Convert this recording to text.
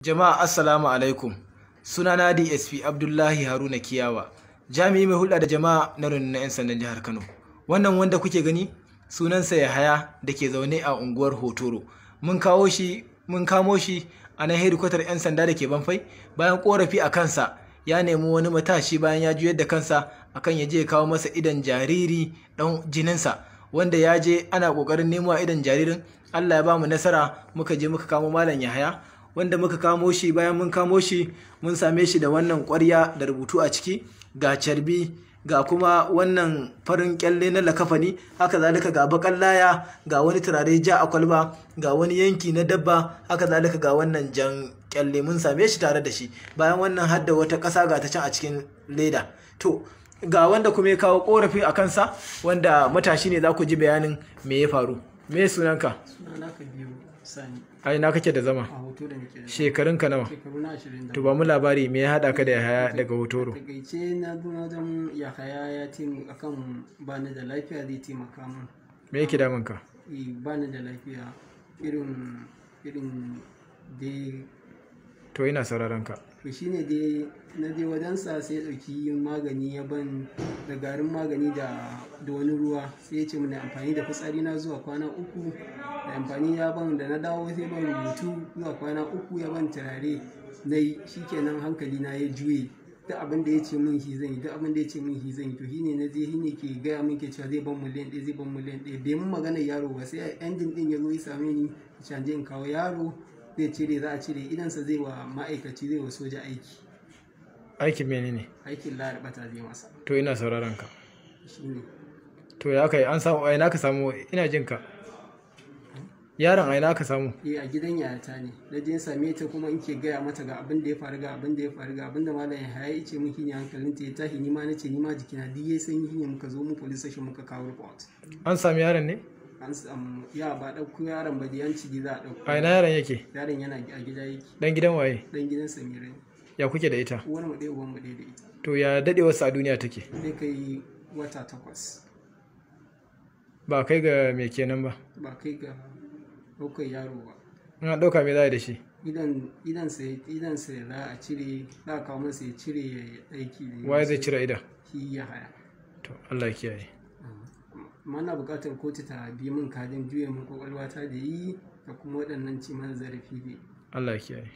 Jama'a, assalamu alaikum. Sunana DSP Abdullahi Haruna Kiyawa, jami'i mai hulɗa da jama'a na rundunar 'yan sandan jihar Kano. Wannan wanda kuke gani sunansa Yahaya da ke zaune a unguwar Hotoro. Mun kawo shi, mun kamo shi a nan hedikwatar 'yan sanda da ke Banfai bayan korafi a kansa ya nemi wani matashi bayan ya juyar da kansa akan ya je ya kawo masa idon jariri ɗan jininsa, wanda ya je ana ƙoƙarin nemo a idon jaririn. Allah ya ba mu nasara, muka je muka kamo Malam Yahaya, wanda muka kamo shi. Bayan mun kamo shi, mun same shi da wannan ƙwarya da rubutu a ciki, ga carbi, ga kuma wannan farin kyalle na lakafani, haka zalika ga bakan laya, ga wani turare ja a kwalba, ga wani yanki na dabba, haka zalika ga wannan jan kyalle mun same shi tare da shi. Bayan wannan hadda wata ƙasa ga ta can a cikin leda. To, ga wanda kuma ya kawo korafi a kansa, wanda matashi ne, za ku ji bayanin me ya faru. Me sunanka? Sunana Kabiru Sani. A ina kake da zama? A Hotoro nake da. Shekarunka nawa? Shekaru na 20. To, ba mu labari, me ya haɗa ka da Yahaya daga Hotoro? Takaice, na zo wajen Yahaya, ya taimaka akan bani da lafiya, zai taimaka min. Me yake damun ka? Eh, bani da lafiya irin dai. To, ina sauraron ka. To, shine dai na je wajensa, sai ya ɗauki magani ya ban, da garin magani da wani ruwa, sai ya ce mana amfani da fitsari na zuwa kwana 3 da amfani ya ban. Da na dawo, sai ban rubutu zuwa kwana 3, ya ban turare na yi. Shikenan, hankali na ya juye, duk abin da ya ce min shi zan yi, duk abin da ya ce min shi zan yi. To, shine na je, shine ke gaya min, ke cewa zai ban miliyan 1, zai ban miliyan 1. Bai mun maganar yaro ba, sai ending din ya zo ya same ni, ya ce in kawo yaro, zai cire, za a cire idansa, zai wa ma'aikaci, zai wa soja aiki. Aikin menene? Aikin larabata zai masa. To, ina sauraron ka. Shine. To, ya kai an samu, a ina ka samu? Ina jin ka. Yaron a ina ka samu? Eh, a gidan yayata ne na je same ta, kuma in ke gaya mata ga abin da ya faru, ga abin da ya faru, ga abin da Malam Yahaya ya ce min. Shine hankalinta ya tashi, ni ma nace ni ma jikina duk yayi sanyi. Shine muka zo mu police station muka kawo report. An sami yaron ne? An samu ya ba ɗauko yaron ba, da yanci za a ɗauko. A ina yaron yake? Yaron yana a gida yake. Dan gidan waye? Dan gidan Samira ne. Ya kuke da ita? Uwar mu ɗaya, uban mu ɗaya da ita. To, ya daɗewarsa a duniya take? Zai kai wata 8. Ba kai ga me kenan ba? Ba kai ga ɗaukar yaro ba. In an ɗauka, me za a yi da shi? Idan sai za a cire, za a kawo masa ya cire, ya yi aiki da. Waye zai cire idan? Shi Yahaya. To, Allah ya kiyaye. Amma na buƙatar kotu ta bi min kadin juya min kwakwalwa ta da yi da kuma waɗannan ci mana zarafi ne. Allah ya kiyaye.